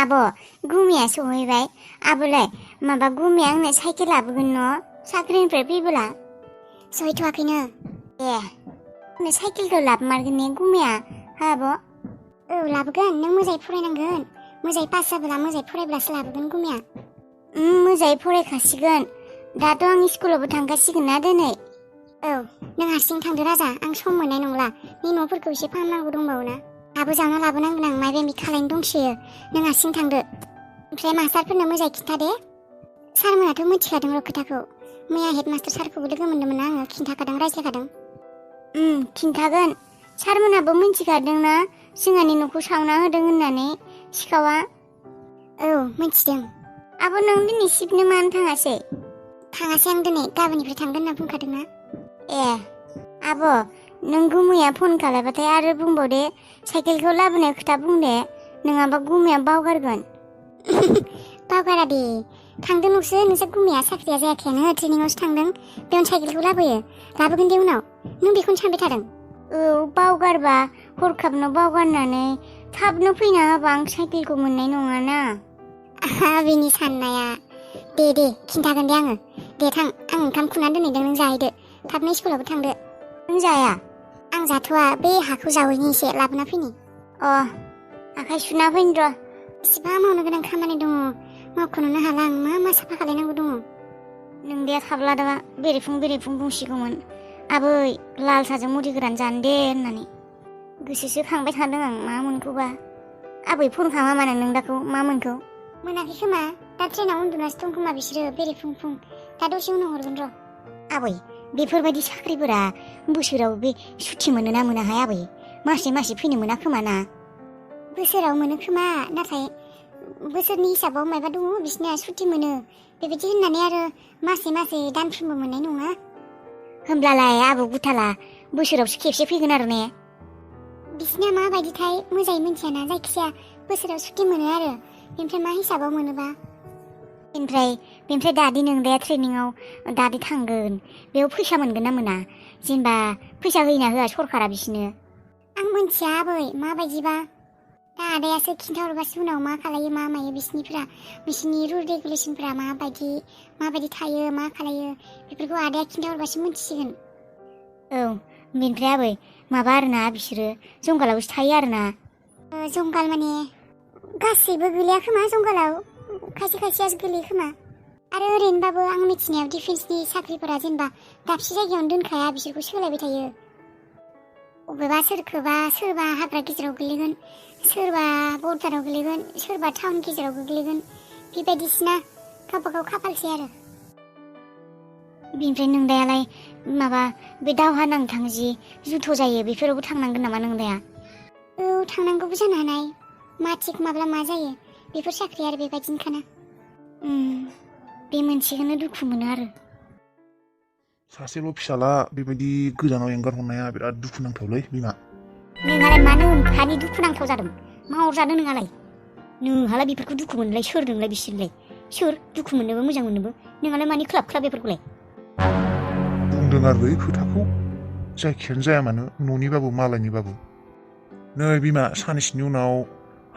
आब' गुमिया सहैबाय। आब'लाय माबा गुमिया आंनो साइकेल लाबोगोन न' साख्रिनिफ्राय फैबोला? सहैथ'वाखैनो। ए आंनो साइकेलखौ लाबोमारगोन ने गुमिया? हा आब'? औ लाबोगोन, नों मोजाङै फरायनांगोन। मोजाङै पास जाबोला मोजाङै फरायब्लासो लाबोगोन गुमिया। मोजाङै फरायखासिगोन। दाथ' आं स्कुलावबो थांखासिगोन ना दिनै। औ नों हारसिं थांदो राजा, आं सम मोननाय नंला। बे न'फोरखौ एसे फाहामनांगौ दंबावो ना। आबो जाना लाबोनांगोन आं, माबा माबि खालायनो दंसोयो। नों हारसिं थांदो। ओमफ्राय मास्टारफोरनो मोजाङै खिन्था दे। सारमोनाथ' मिथिखादों र' खोथाखौ। मैया हेडमास्टार सारखौबो लोगो मोन्दोंमोन आङो, खिन्थाखादों, रायज्लायखादों। खिन्थागोन। सारमोनाबो मिथिखादों ना जोंहानि न'खौ सावना होदों होननानै सिखावा? औ मिथिदों। आब' नों दिनै सिबनो मानो थाङासै? थाङासै आं दिनै, गाबोननिफ्राय थांगोन होनना बुंखादों ना। ए आब' नों गुमैया फन खालायबाथाय आरो बुंबावदे साइकेलखौ लाबोनाय खोथा बुंदे, नङाबा गुमैया बावगारगोन। बावगारा दे। थांदों नोंसो, नोंसोर गुमैया साख्रिया जायाखैयानो, ट्रेनिंआवसो थांदों। बेयावनो साइकेलखौ लाबोयो। लाबोगोन दे उनाव। नों बेखौनो सानबाय थादों? औ बावगारबा हरखाबनो बावगारनानै थाबनो फैना होबा आं साइकेलखौ मोननाय नङाना। बेनि साननाया। दे खिन्थागोन दे आङो। दे थां, आं ओंखाम खुना दोनहैदों, नों जाहैदो। थाबनो स्कुलावबो थांदो। नों जाया? आं जाथ'वा, बे हाखौ जावैनि एसे लाबोना फैनि। आखाइ सुना फैनि र'। इसिबां मावनो गोनां खामानि दङ, मावख'नोनो हाला आं। मा साफा खालायनांगौ दङ। नोंदाया थाब्लादा बेरेफुं बुंसिगौमोन, आबै लाल साहाजों मुरि गोरान जानो दे होननानै। गोसोसो खांबाय थादों आं, मा मोनखोबा। आबै फन खालामा मानो नोंदाखौ, मा मोनखौ? मोनाखै खोमा, दा ट्रेनाव उन्दुनासो दं खोमा बिसोरो, बेरेफुं। दा दसे उनाव हरगोन र'। आबै बेफोरबायदि साख्रिफोरा बोसोराव बे सुथि मोनो ना मोनाहाय आबै? मासे फैनो मोना खोमा ना? बोसोराव मोनो खोमा, नाथाय बोसोरनि हिसाबाव मायबा दङ बिसिनिया, सुथि मोनो बेबायदि होननानै आरो मासे दानफ्रोमबो मोननाय नङा। होमब्लालाय आबौ गुथाला बोसोरावसो खेबसे फैगोन आरो ने? बिसिनिया माबायदिथाय मोजाङै मिथियाना, जायखिजाया बोसोराव सुथि मोनो आरो। बेनिफ्राय मा हिसाबाव मोनोबा? बेनिफ्राय दादि नोंदाया ट्रेनिंआव दादि थांगोन, बेयाव फैसा मोनगोन ना मोना? जेनेबा फैसा होयोना होआ सरखारा बिसिनो? आं मिथिया आबै, माबायदिबा। दा आदायासो खिन्थाहरबासो उनाव मा खालायो मा मायो बिसिनि रुल रेगुलेसनफ्रा माबायदि थायो, मा खालायो, बेफोरखौ आदाया खिन्थाहरबासो मिथिसिगोन। औ बेनिफ्राय आबै माबा आरोना, बिसोरो जंगालावसो थायो आरोना? जंगाल माने गासैबो गोलैया खोमा जंगालाव, खायसेयासो गोलैयो खोमा। आरो ओरैनोबाबो आं मिथिनायाव डिफेन्सनि साख्रिफोरा जेनेबा दाबसे जायगायावनो दोनखाया, बिसोरखौ सोलायबाय थायो। अबेबा सोरबा हाग्रा गेजेराव गोलैगोन, सोरबा बर्डाराव गोलैगोन, सोरबा टाउन गेजेराव गोग्लैगोन, बेबायदिसिना गावबागाव खाफालसै आरो। बेनिफ्राय नोंदायालाय माबा बे दावहा नांनो थाङो जि जुथ' जायो, बेफोरावबो थांनांगोन नामा नोंदाया? औ थांनांगौबो जानो हानाय, मा थिग माब्ला मा जायो, बेफोर साख्रि आरो बेबायदिनोखाना। बे मोनसेखौनो दुखु मोनो आरो। सासेल' फिसाला बेबायदि गोजानाव एंगार हरनाया बिराद दुखु नांथावलै बिमा। नोंहालाय मानो ओमफानि दुखु नांथाव जादों? मा अरजादों नोंहालाय बेफोरखौ दुखु मोनलाय सोर नोंलाय बिसोरलाय? सोर दुखु मोननोबो मोजां मोननोबो? नोंहालाय मानि ख्लाब बेफोरखौलाय? बुंदों आरो बै खोथाखौ, जायखियानो जाया मानो, न'निबाबो मालायनिबाबो। नै बिमा, साननैसोनि उनाव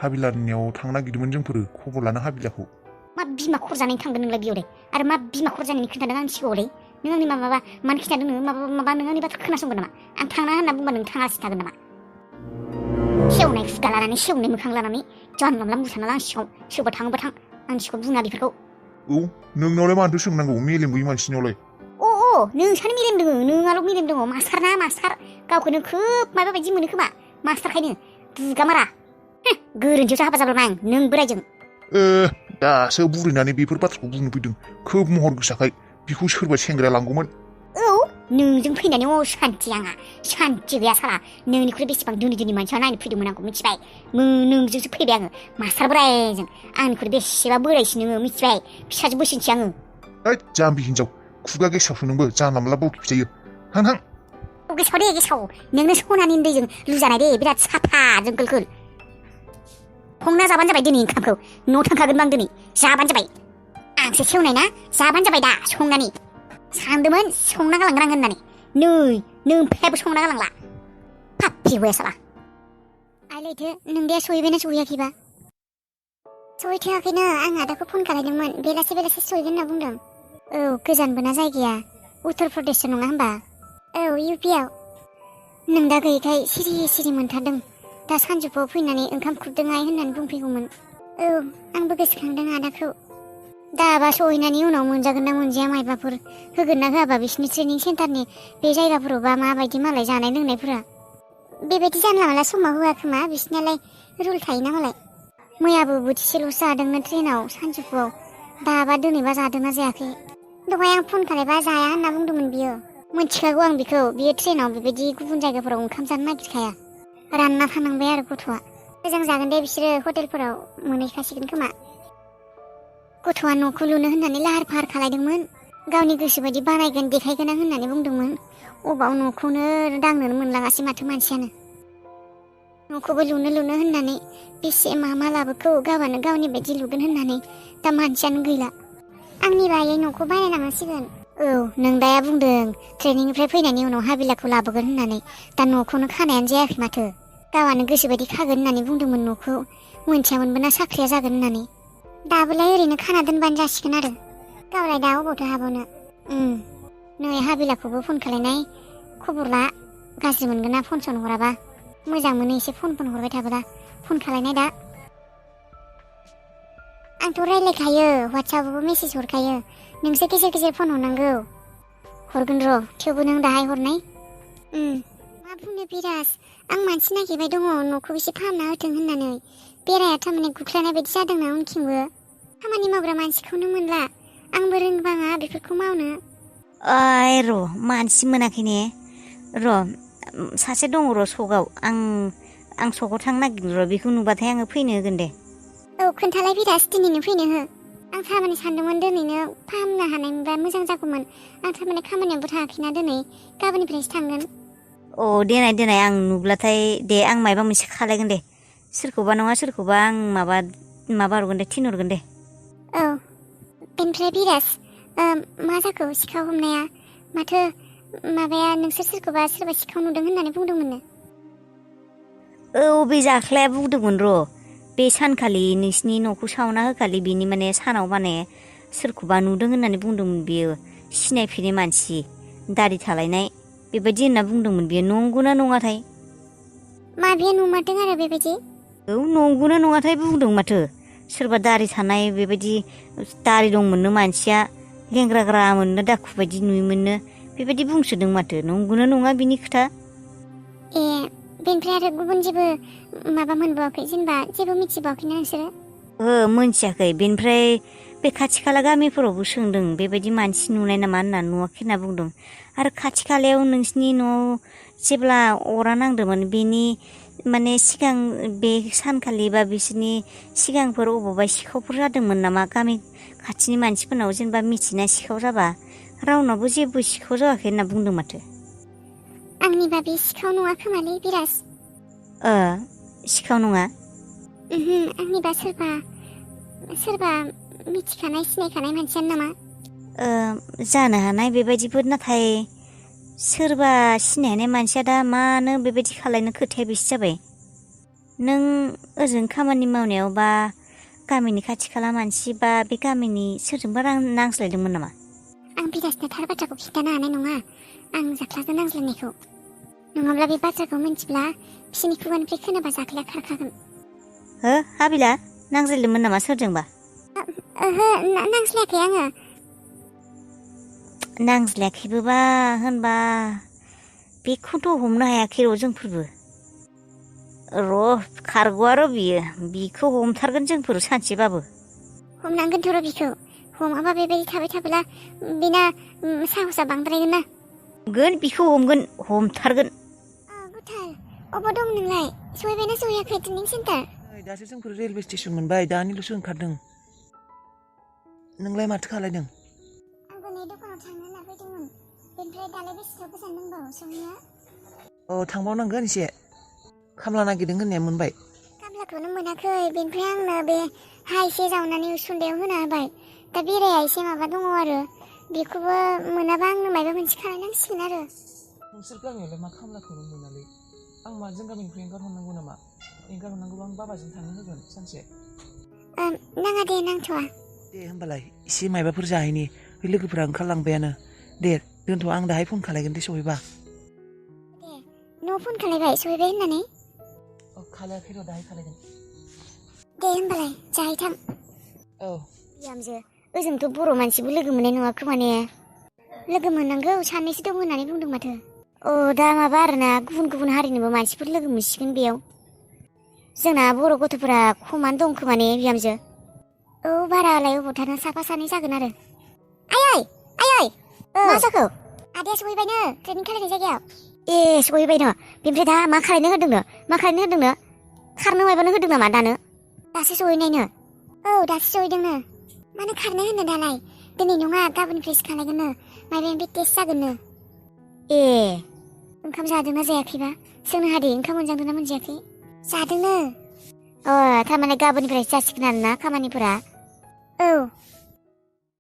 हाबिलानियाव थांनो नागिरदोंमोन जोंफोरो, खबर लानो हाबिलाखौ। मा बिमा खर जानायनि थांदों नोंलाय बेयावलाय? आरो मा बिमा खर जानायनि खोन्थादों आंनि सिगाङावलाय? नों आंनि माबा मानो खिन्थादों नोङो? माबा नों आंनि बाथ्रा खोनासंगोन नामा? आं थांना होनना बुंबा नों थाङालासिनो थागोन नामा? सेवनाय खुगा लानानै, सेवनाय मोखां लानानै जानला मोनला मोसानाला आं सिगाङाव, सोरबा थाङोबा थां, आंनि सिगाङाव बुङा बेफोरखौ। औ नोंनावलाय मानोथो सोंनांगौ, मेलेम गैयि मानसिनियावलाय। नोंसानो मेलेम दङ, नोंहाल' मेलेम दङ। मास्टार गावखौनो खोब माबा बायदि मोनो खोमा, मास्टारखायनो दुगामारा। गोरोन्थियावसो हाबा जाबाय आं नों बोरायजों। दासो बुरैनानै बेफोर बाथ्राखौ बुंनो फैदों, खोब महर गोसाखाय बिखौ सोरबा सेंग्राया लांगौमोन। नोंजों फैनानै सान्थि, आंहा सान्थि गैया साला। नोंनिख्रुइ बेसेबां धोनि मानसिया नायनो फैदोंमोन आंखौ, मिथिबाय? नोंजोंसो फैबाय आङो, मास्टार बोरायजों। आंनिख्रुइ बेसेबा बोरायसि नोङो, मिथिबाय? फिसाजो बोसोनसि आङो। जाम्बि हिनजाव, खुगा गेसावसो नोंबो, जानला मोनला बौखिजायो। हां गेसाव नोंनो सनानि दैजों लुजानाय दे, बिराद साफा जोंखोल। संना जाबानो जाबाय दिनै ओंखामखौ, न'आव थांखागोनबो आं दिनै, जाबानो जाबाय। आंसो सेवनाय ना, जाबानो जाबाय दा संनानै। सानदोंमोन संना गालांगोन आं होननानै, नै नोमफायाबो संना गालांला, पाप्पि हौवाया साला। आइ लैथो, नोंदाया सहैबायना सहैयाखैबा? सहैथ'आखैनो आं आदाखौ फन खालायदोंमोन बेलासे सहैगोन होनना बुंदों। औ गोजानबो ना जायगाया उत्तर प्रदेशआव नङा होमबा? औ इउपिआव। नों दा गैयैखाय सिरि मोनथारदों। दा सानजौफुआव फैनानै ओंखाम खुरदोंहाय होननानै बुंफैगौमोन। औ आंबो गोसोखांदों आदाखौ। दाबा सहैनायनि उनाव मोनजागोन ना मोनजाया मायबाफोर होगोन ना होआबा बिसिनि ट्रेनिं सेन्टारनि बे जायगाफोरावबा माबायदि मालाय जानाय लोंनायफोरा। बेबायदि जानला मानला समाव होआ खोमा बिसिनालाय रुल थायोना मालाय। मैयाबो बोथिसेल'सो जादोंनो ट्रेनाव सानजौफुआव। दाबा दिनैबा जादोंना जायाखै। दहाय आं फन खालायबा जाया होनना बुंदोंमोन बियो। मोनथिखागौ आं बिखौ बियो ट्रेनाव बेबायदि गुबुन जायगाफोराव ओंखाम जानो नागिरखाया। रानना थानांबाय आरो गथ'आ। मोजां जागोन दे बिसोरो हटेलफोराव मोनहैखासिगोन खोमा। गथ'आ न'खौ लुनो होननानै लाहार फाहार खालायदोंमोन। गावनि गोसो बायदि बानायगोन देखायगोन आं होननानै बुंदोंमोन। अबाव न'खौनो दांनोनो मोनलाङासै माथो मानसियानो। न'खौबो लुनो होननानै बेसे मा लाबोखौ गावआनो गावनि बायदि लुगोन होननानै दा मानसियानो गैला। आंनि बायै न'खौ बानायनांसिगोन। औ नों दाया बुंदों ट्रेनिंनिफ्राय फैनायनि उनाव हाबिलाखौ लाबोगोन होननानै। दा न'खौनो खानायानो जायाखै माथो। गावआनो गोसोबायदि खागोन होननानै बुंदोंमोन न'खौ। मोनथियामोनबो ना साख्रिया जागोन होननानै। दाबोलाय ओरैनो खाना दोनबानो जासिगोन आरो। गावलाय दा अबावथो हाबावनो। नै हाबिलाखौबो फन खालायनाय खबर ला। गाज्रि मोनगोन ना फन सन हराबा। मोजां मोनो एसे फन हरबाय थाबोला। फन खालायनाय दा। आंथ' रायज्लायखायो वाट्सआपआवबो मेसेज हरखायो। नोंसो गेजेर फन हरनांगौ। हरगोन र' थेवबो नों दाहाय हरनाय। मा बुंनो बिराज आं मानसि नागिरबाय दङ न'खौ एसे फाहामना होथों होननानै। बेराया थारमाने गुख्लायनाय बायदि जादोंना उनथिंबो। खामानि मावग्रा मानसिखौनो मोनला। आंबो रोंबाङा बेफोरखौ मावनो। र' मानसि मोनाखै ने। र' सासे दङ र' सकआव। आं सकआव थांनो नागिरदों र'। बेखौ नुबाथाय आङो फैनो होगोन दे। औ खोन्थालाय बिराज दिनैनो फैनो हो। आं थारमाने सानदोंमोन दिनैनो फाहामनो हानायमोनबा मोजां जागौमोन। आं थारमाने खामानियावबो थाङाखैना दिनै। गाबोननिफ्रायसो थांगोन। अ देनाय आं नुब्लाथाय दे आं मायबा मोनसे खालायगोन दे। सोरखौबा नङा सोरखौबा आं माबा हरगोन दे थिनहरगोन दे। औ बेनिफ्राय बिराज मा जाखो सिखाव हमनाया? माथो माबाया नोंसोर सोरबा सिखाव नुदों होननानै बुंदोंमोननो। औ बे जाख्लाया बुंदोंमोन र'। बे सानखालि नोंसिनि न'खौ सावना होखालि बिनि माने सानाव माने सोरखौबा नुदों होननानै बुंदोंमोन बियो। सिनायफेरै मानसि दारि थालायनाय बेबायदि होनना बुंदोंमोन बियो। नंगौना नङाथाय? माबिया नुमारदों आरो बेबायदि? औ नंगौना नङाथाय बुंदों माथो। सोरबा दारि थानाय बेबायदि दारि दंमोननो मानसिया। गेंग्राग्रा मोननो दाखु बायदि नुयोमोननो। बेबायदि बुंसोदों माथो। नंगौना नङा बिनि खोथा? ए बेनिफ्राय आरो गुबुन जेबो माबा मोनबावाखै जेनेबा जेबो मिथिबावाखैना नोंसोरो? मोनथियाखै। बेनिफ्राय बे खाथि खाला गामिफोरावबो सोंदों बेबायदि मानसि नुनाय नामा होनना नुवाखै होनना बुंदों। आरो खाथि खालायाव नोंसिनि न'आव जेब्ला अरा नांदोंमोन बेनि माने सिगां बे सानखालि बा बिसोरनि सिगांफोर अबावबा सिखावफोर जादोंमोन नामा गामि खाथिनि मानसिफोरनाव जेनेबा मिथिना सिखाव जाबा रावनावबो जेबो सिखाव जायाखै होनना बुंदों माथो। आंनिबा बे सिखाव नङा खोमालै बिराज। सिखाव नङा? आंनिबा सोरबा मिथिखानाय सिनायखानाय मानसियानो नामा? जानो हानाय बेबायदिबो। नाथाय सोरबा सिनायनाय मानसिया दा मानो बेबायदि खालायनो खोथाया बेसो जाबाय। नों ओजों खामानि मावनायाव बा गामिनि खाथि खाला मानसि बा बे गामिनि सोरजोंबा नांज्लायदोंमोन नामा? आं बिराजनो थार बाथ्राखौ खिन्थानो हानाय नङा। आं जाख्लाजों नांज्लायनायखौ। नङाब्ला बे बाथ्राखौ मिन्थिब्ला बिसोरनि खुगानिफ्राय खोनाबा जाख्लाया खारखागोन। हाबिला नांज्लायदोंमोन नामा सोरजोंबा? ओहो नांज्लायाखै आङो। नांज्लायाखैबोबा होनबा बेखौथ' हमनो हायाखै र' जोंफोरबो। खारग'आ र' बिखौ हमथारगोन जोंफोर सानसेबाबो। हमनांगोनथ' र' बिखौ। हमाबा बेबायदि थाबाय थाब्ला बिना साहसआ बांद्रायगोन ना। बिखौ हमथारगोन। गुथाल अबाव दं नोंलाय? सहैबायना सहैयाखै ट्रेनिं सेन्टार? दासो जोंफोर रेलवे स्टेसन मोनबाय। दानिल'सो ओंखारदों। नोंलाय माथो खालायदों? आंबो नै दखानाव थांनो होनना फैदोंमोन। बेनिफ्राय दालाय बेसेबां गोजान दंबावो सहैनो? थांबावनांगोन एसे। खामला नागिरदों होननाया मोनबाय? खामलाखौनो मोनाखै। बेनिफ्राय आंनो बे हा एसे जावनानै उसुन्दायाव होना होबाय। दा बेराया एसे माबा दङ आरो। बेखौबो मोनाबा आंनो माबा मोनसे खालायनांसिगोन आरो। नोंसोर गामियावलाय मा खामलाखौनो मोनालै? आं माजों गामिनिफ्राय एंगारहरनांगौ नामा? एंगारहरनांगौबा आं बाबाजों थांनो होगोन सानसे। नाङा दे नांथ'वा। दे होमबालाय एसे मायबाफोर जाहैनि बे लोगोफोरा ओंखारलांबायानो। दे दोनथ' आं दाहाय फन खालायगोन दे सहैबा। दे न' फन खालायबाय सहैबाय होननानै? औ खालायाखै र' दाहाय खालायगोन। दे होमबालाय जाहैथां। औ बिहामजो ओजोंथ' बर' मानसिबो लोगो मोननाय नङा खोमा ने? लोगो मोननांगौ सानैसो दं होननानै बुंदों माथो। दा माबा आरोना गुबुन गुबुन हारिनिबो मानसिफोर लोगो मोनसिगोन बेयाव। जोंना बर' गथ'फोरा खमानो दं खोमा ने बिहामजो? औ बारालाय अबाव थानो साफा सानै जागोन आरो। आयै आयै मा जाखो? आदाया सहैबायनो ट्रेनिं खालायनाय जायगायाव। ए सहैबायनो? बेनिफ्राय दा मा खालायनो होदोंनो? मा खालायनो होदोंनो? खारनो मायबानो होदों नामा दानो? दासो सहैनायनो। औ दासो सहैदोंनो। मानो खारनो होनो दालाय? दिनै नङा गाबोननिफ्रायसो खालायगोननो। मायबा मायबि टेस्ट जागोननो। ए ओंखाम जादोंना जायाखैबा? सोंनो हादे ओंखाम मोनजादोंना मोनजायाखै? जादोंनो। थारमाने गाबोननिफ्रायसो जासिगोन आरोना खामानिफोरा? औ